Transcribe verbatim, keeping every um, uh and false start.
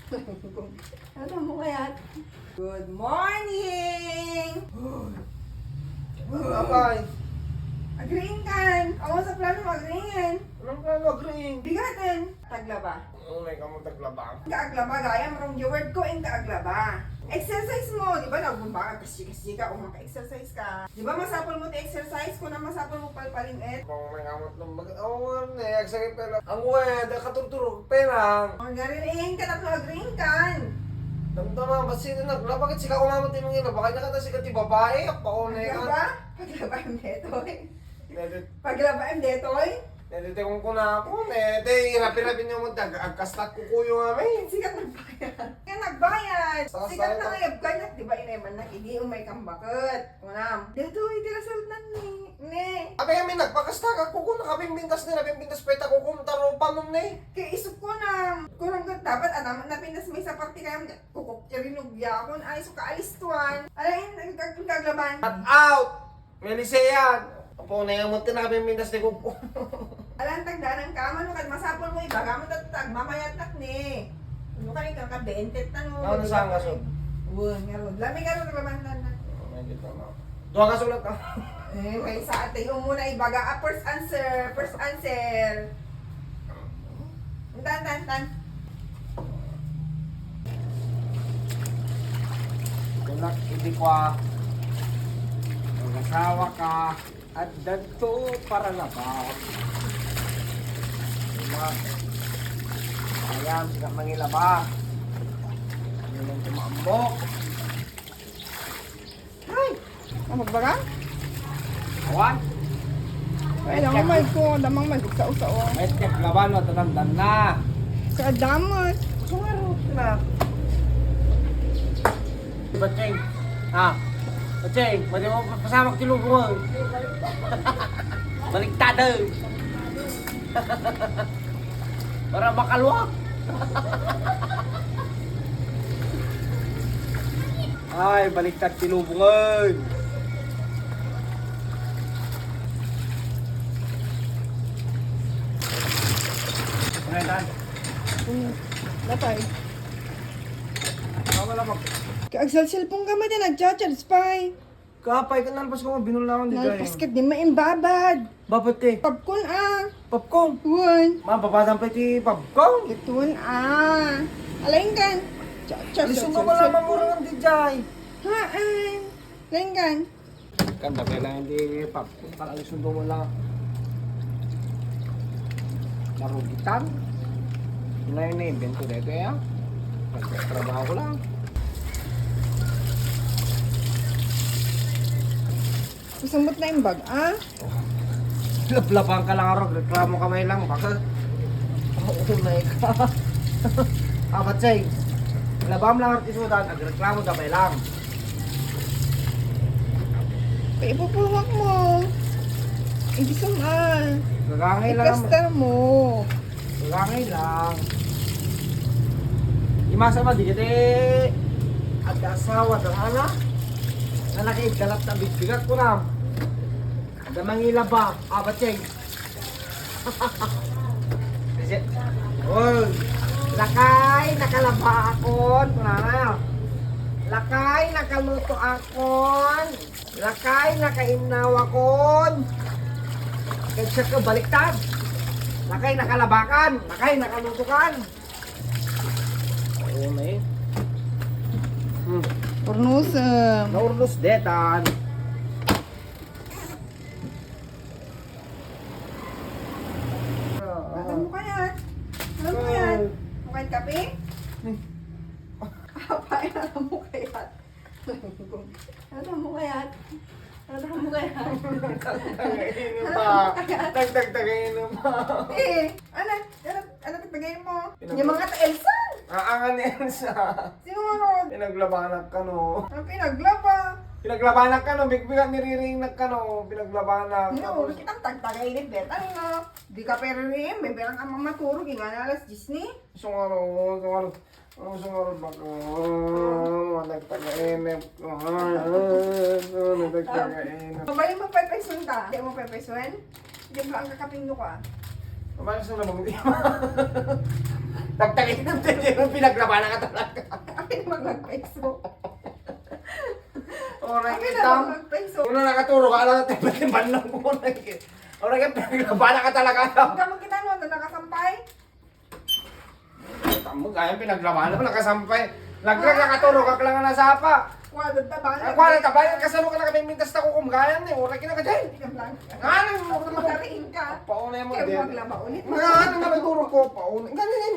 Ano mo kaya? Good morning! Apay. Agriing kan. Awan sa plano mo agriing. Anong plano agriing? Bigaten. Taglaba. Oh, may kamong taglaba. Inka aglaba, gayam, wrong yung word ko, inka aglaba. Exercise mo, di ba? Nagbumba ka, kasi, kasi ka, kung maka-exercise ka. Di ba masapul mo ti exercise? Kunam masapul mo palpalin-et. Ang may kamot ng mag-, oh, ne, agsakit pela. Ang wala, da katurturog pela. Ang garin, eh, katatlo agriing kan. Damdama, ba't sino naglaba? Bakit sika umamot yung mga bakit nakata sika ti babae? Ang paunay ka. Paglaba? Paglaba yung detoy. Detoy. Paglaba yung detoy. Detoy, kung kuna ako, ne, te, irapi-rapi niyo mo, tag-, agkastat ko kuyo nga, may. Sikat nagbayad. Nga nagbayad. Sa Sikat kasal na ka. Ngayab ka, di ba, inay man na, hindi umay kang bakit. Kunam. Detoy, tira sa utan ni. Ne. Abi kami nagpakasta ka, kuko nakapimpintas ni, napimpintas pa ita kuko, taro pa nun ni. Kay isip ko na, kurang ka dapat, alam, napintas may sa parte kayo, kuko, irinugya ako, ay, so kaalistuan. Alain, nagkaglaban. Shout out! Melisean! Apo, na yung munti nakapimpintas ni kuko. Alam, tagdanan ka, mano, kad masapol mo, ibaga mo, tatag, mamayat nak ni. Ano ka, ikaw ka, bentet na, no? Ano sa ang kaso? Uwan, nga ron. Lami nga ron, laman na na. May kita na. Duha ka sulat, ah. Eh, may sa ate, yung muna ibaga. Ah, first answer. First answer. Tan, tan, tan. Kunak, hindi ko, ah. Mag-asawa ka. Addanto para labak. Diba? Ayan, sika mangilaba. Ano nang tumaambok? Ay! Ang magbaga? Awan? Ay, damang may ko, damang may ko, sao-sao. May step laban, matatandan na. Sa damot. Sungaro na. Batseng. Ah. Batseng, pwede mo pasamak ti lubong. Baliktad, eh. Para makaluwag. Ay, baliktad ti lubong, eh. Ano yan, Tan? Hmm, lapay. Ah, wala mag- Kay agsalselpon ka, madi, nagcha-charge pa, eh. Kapay ka, nalpas ko, binulnawan, di Nalpas kayo. Ka, di maimbabad. Babat, eh. Popcorn, ah. Popcorn? Uwan. Mababadan pa iti popcorn? Ituan, ah. Alain kan. Cha-, cha-, Alisun mo cha-, wala cha-, mamurangan, di jay. Haan. Alain kan. Kan, dapay lang hindi pop-, Kung talagang sundo mo lang. Narugitan. Ina yung na-invent ko dito, eh, ah. Nagtrabaho ko lang. Masambot na yung bag, ah? Lablabang ka lang, arog. Reklamo ka may lang, baka. Oh my God. Apat siya, eh. Labam lang, artisudan. Nagreklamo ka may lang. Ipupuwak mo. Hindi sum-, ah. Gagangay lang. I-plaster mo. Gagangay lang. Imasa ma, di kita, eh, agka asawa, tama na? Nga nakidalat na bigbigat ko na. Ada mangilaba, apat siya. Kasi, oh, lakay, nakalaba akon. Kunana. Lakay, nakaluto akon. Lakay, nakainnaw akon. Kay siya ka baliktad. Lakay, nakalabakan. Lakay, nakalutokan. Oo na eh. Hmm. Urnusan. Naurnos detan. Alam mo kaya? Alam mo kaya? Ay. Mukha kape? Ay. Apa, alam mo kaya? Alam mo kaya? Alam mo kaya? Nagtagtagainom pa. Nagtagtagainom pa. Eh, ano? Ano? Ano? Tagay mo? Pinag- Yung mga ta-, Elsa? Ah, ang ni Elsa. Sino nga ron? Pinaglabanak ka, no? Ang pinaglaba. Pinaglabanak ka, no? Bigbigat ni Riring na ka, no? Pinaglabanak. No, tapos kitang tagtagay ni Beth. Ano, no? Di ka pero rin, may berang ka mamaturog, yung alas diyes ni. Gusto nga ro, gusto nga ro. Ang gusto nga ro ba ko? Matagtagainip ko. Matagtagainip. Pabalik mo pepesun ta. Di mo pepesun? Di ba ang kakaping ko, ah? Pabalik sa labang di. Tagtagin ng tagtagin ng pinaglabana ka talaga. Akin maglagpay so. Oray Akin kita. na maglagpay so. Una nakaturog ka, alam natin, pati man lang ko na eh. Oray ka, pinaglabana ka talaga. Ang gamang kita no, na nakasampay. Tamo, kaya pinaglabana, nakasampay. Laglag, nakaturog ka lang na sapa. Kuha, dagta ba? Ay, kuha na tabayan, kasano ka nakapimintas ta kukumgayan eh. Oray ka na ka dyan. Ikan lang. Ano yung mga Magariin ka. Pauna yung mga Kaya dyan. maglaba ulit. Nga, ano nga nagturog ko? Pauna. Ganun yun.